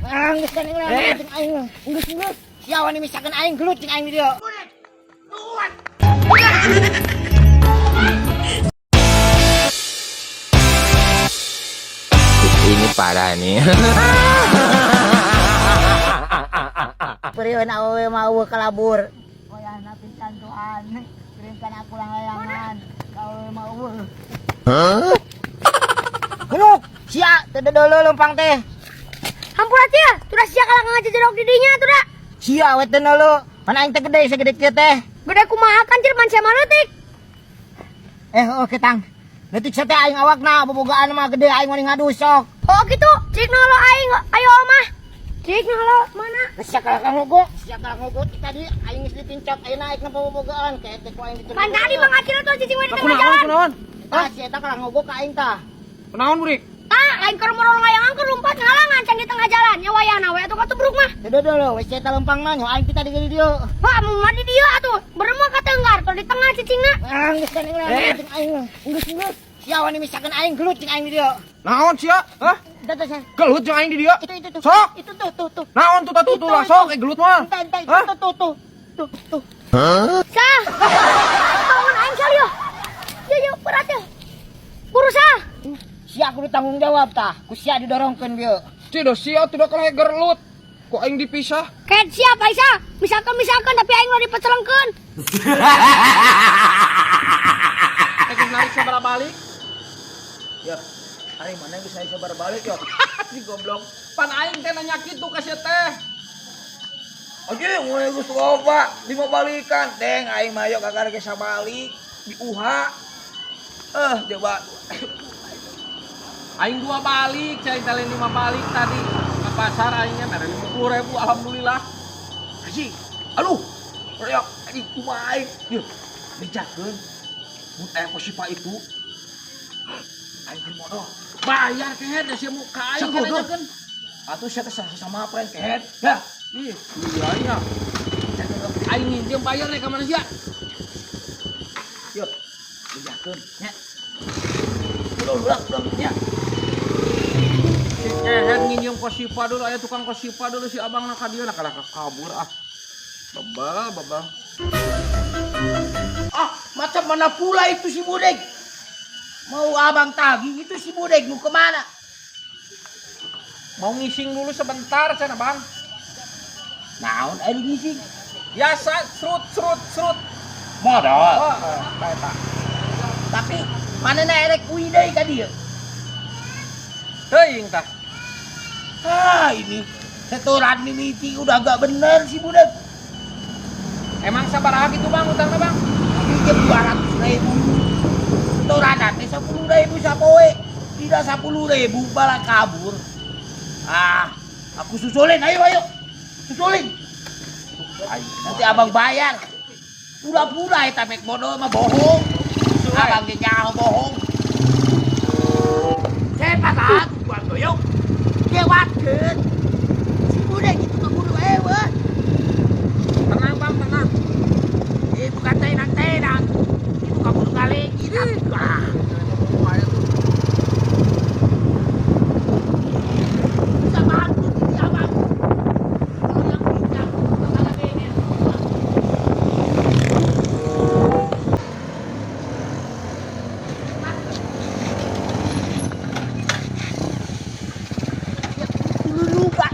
Ah, geus kan urang jeung aing. Geus geus. Sia wani misakeun aing, gelut jeung aing di dieu. Ini parah nih. Perieun awewe mah euweuh kalabur. Wayahna picantuan. Kirimkan aku layangan. Ka awewe mah euweuh. Genuk, sia teu dodolo lempang teh. Hampura cia, tuh sia kalah ngajejerok di dinya tuh dah. Sia we teu nolo. Pan aing teh gede segede kieu teh. Gede kumaha kan cir man sia mah leutik. Eh, oke tang. Leutik teh aing awakna bobogaan mah gede aing wani ngadu sok. Oh gitu, cik nolo aing, ayo omah. Cik nolo mana? Sia kalah ka ngogo, sia kalah ngogo ti tadi aing geus ditincap ayeuna aing nempo bobogaan kayak teh ku aing dituntut. Pan tadi Bang Acil tuh cicing we di tengah Kunaon jalan. Kunaon? Tah si eta kalah ngogo ka aing tah. Kunaon, Burik? Tah, lain keur morol layangan keur lompat ngalangan can di tengah jalan. Nya wayahna we atuh katubruk mah. Teu dodolo we si eta lempang mah nyo aing ti tadi di dieu. Wah, mun di dieu atuh. Beremah ka tenggar tuh di tengah cicingna. Ah, geus kan urang jeung aing. Geus geus. Sia wani misakeun aing, gelut jeung aing di dieu. Naon sia? Hah? Entah tuh, sia. Gelut jeung aing di dieu. Itu tuh. Sok. Itu tuh tuh tuh. Naon tuh tuh tuh lah sok gelut mah. Entah entah itu Hah? tuh tuh tuh. Tuh tuh. Sah. Bangun aing sal yo. Yo yo berat ya. Buru sah. Sia kudu tanggung jawab tah. Ku sia didorongkeun bieu. Tidak sia tuh kalah gelut. Kok aing dipisah? Ket siap Aisyah. Misalkan misalkan tapi aing lo dipecelengkeun. Eh geus narik sabaraha balik? Ya, hari mana geus narik sabaraha balik ya? Si goblok. Pan aing teh nanya kitu ka sia teh. Oke, mulai geus loba, lima balikan. Deng aing mah yo kakara ge sabalik di UH. Eh, coba. Aing dua balik, cai teh lima balik tadi ke pasar aingnya mere 50.000 alhamdulillah. Haji, aduh. Reok, anjing kumaha aing. Yeuh, bejakeun. Mun aya kosipa itu. Aing keur modal. Bayar kehed da sia muka aing Sakudu. nanyakeun. Atuh sia teh sama friend kehed. Ya, Ih, iya nya. Aing nginjem bayar deh ka mana sia? yeuh. Bejakeun nya. Udah, udah, udah, nya. Si kehed nginjem kosipa dulu, aya tukang kosipa dulu si abang ka dieu lah kalah kabur ah. Bebal, bebal. Ah, macam mana pula itu si Budek? Mau abang tagih itu si Budek mau kemana? Mau ngising dulu sebentar cenah, Bang. Naon ari ngising? Biasa serut serut serut. Modal. Oh, eta. Tapi mana na erek uih deui ka dieu? Teuing tah. Ah, ini setoran mimiti udah agak bener si Budek. Emang sabaraha gitu Bang utangna, Bang? Pinjam 200.000. Setoran teh 10.000 sapoe. Tidak 10.000 malah kabur. Ah, aku susulin, ayo ayo. Susulin. Nanti abang bayar. Pura-pura eta mek bodoh mah bohong. Abang ge nyaho bohong. Cepat ah, gua goyong. Kewatkeun. Si Budek itu keburu eueuh. Tenang, Bang, tenang. Eh, bukan tenang-tenang. Itu kaburu kalegi tapi ah. Bisa bangkrut ini abang. Kalau yang pinjam, kalau ini. Dulu lupa.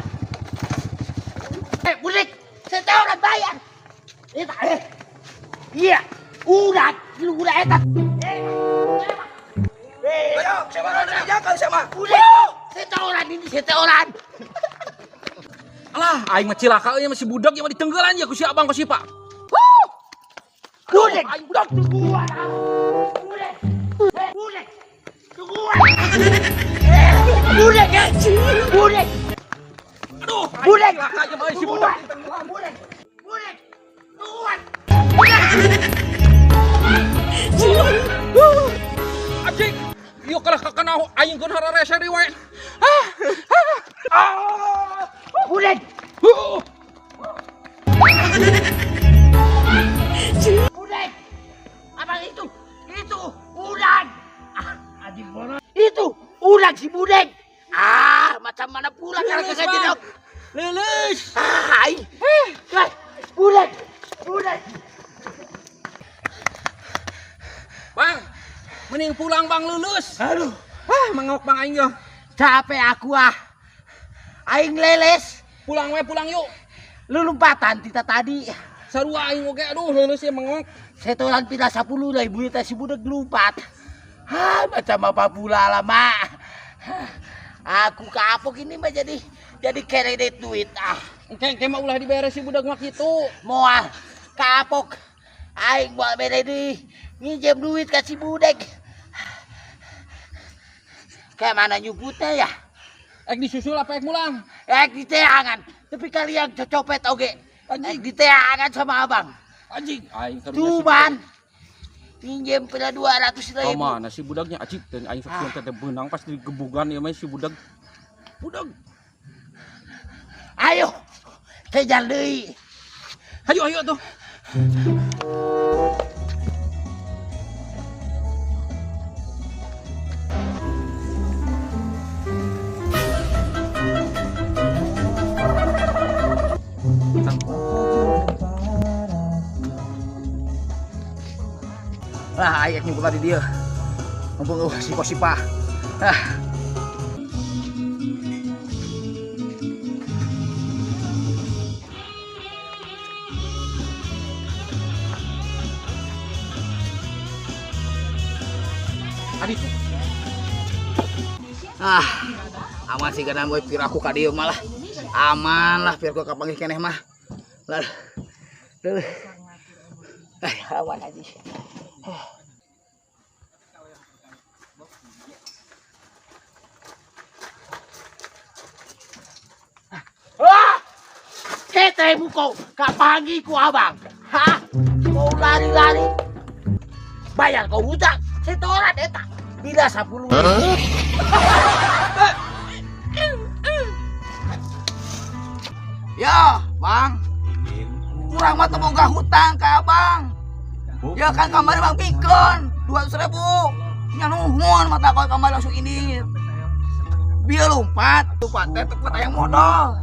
Eh, Budek, saya tahu orang bayar. Eh, iya, udah, lu udah eta. Eh, Ayo, siapa bejakeun sia mah? Budek, saya tahu orang ini, saya tahu orang. Alah, aing mah cilaka euy masih budak ieu mah ditenggelan ya ku si abang ku si Pak. Budek, Aing budak. tungguan. Budek, Budek, tungguan. Eh, Budek, eh, Budek, Aduh, aing Budek, cilaka ieu mah euy si budak. Budek, Budek, tungguan. Anjing. Ieu kalah kakana aing keun hararese deui wae. Ah. Ah. Budek, Huh. Budek. Abang itu udang. Ah, anjing bodoh. Itu udang si Budek. Ah, macam mana pula kalau Geus, kagak Bang. jedok. Leuleus. Ah, aing. Budak. Budak. Bang. Mending pulang Bang lulus. Aduh. Ah, mangok Bang aing yo. Capek aku ah. Aing leles. Pulang we, pulang yuk. Lu lompatan tita tadi. Sarua aing oge aduh leuleus ya mangok. Setoran pindah 10.000 teh si budak lompat. Hah, macam apa pula lah, Mak. Aku kapok ini mah jadi kredit duit ah. Engke mah ulah dibere si budak mah kitu. Moal kapok. Aing moal bere deui. Nginjem duit ka si budek. Kayak mana nyebutnya ya? Ek disusul apa ek mulang? Ek diteangan. Tapi kalian copet oge. Anjing diteangan sama abang. Anjing aing tuban. Pinjam pada 200.000. Mana si budaknya acik dan aing sok teh beunang pas digebugan ieu mah si budak. Budak. Ayo. Kejar deui. Ayo ayo tuh. Lah aing nyumput tadi dia. Mumpung si Kosipa. Ah. Ah, aman sih gana boy piraku ka dieu malah. Aman lah piraku kapanggih keneh mah. Lah. Duh. Aman aja. Ah! Ketemu kau, kapangi ku abang. Hah? Mau lari-lari. Bayar kau hutang, setoran eta. Bila 10. Ya, Bang. Kurang mah teu boga hutang ka abang. Ya kan kamari Bang pikeun 200.000. Nya nuhun mata kau kamari langsung ini. Biar lompat, lompat teh teu kuat hayang modal.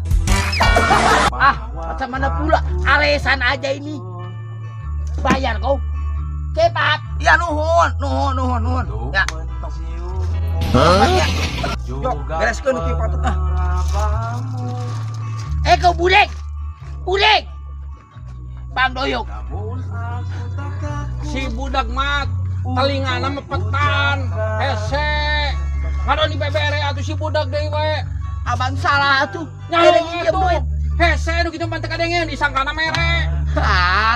Ah, macam mana pula alesan aja ini. Bayar kau. Cepat. Ya nuhun, nuhun, nuhun, nuhun. Ya. Hah? Yo, bereskeun kieu patut ah. Eh kau budek. Budek. Bang Doyok. Si budak mah telingana mepetan, hese. Ngadon dibebere atuh si budak deui we. Abang salah atuh. Nyaho atuh. Hese nu kitu mah teu kadengeun disangkana mere. Ah.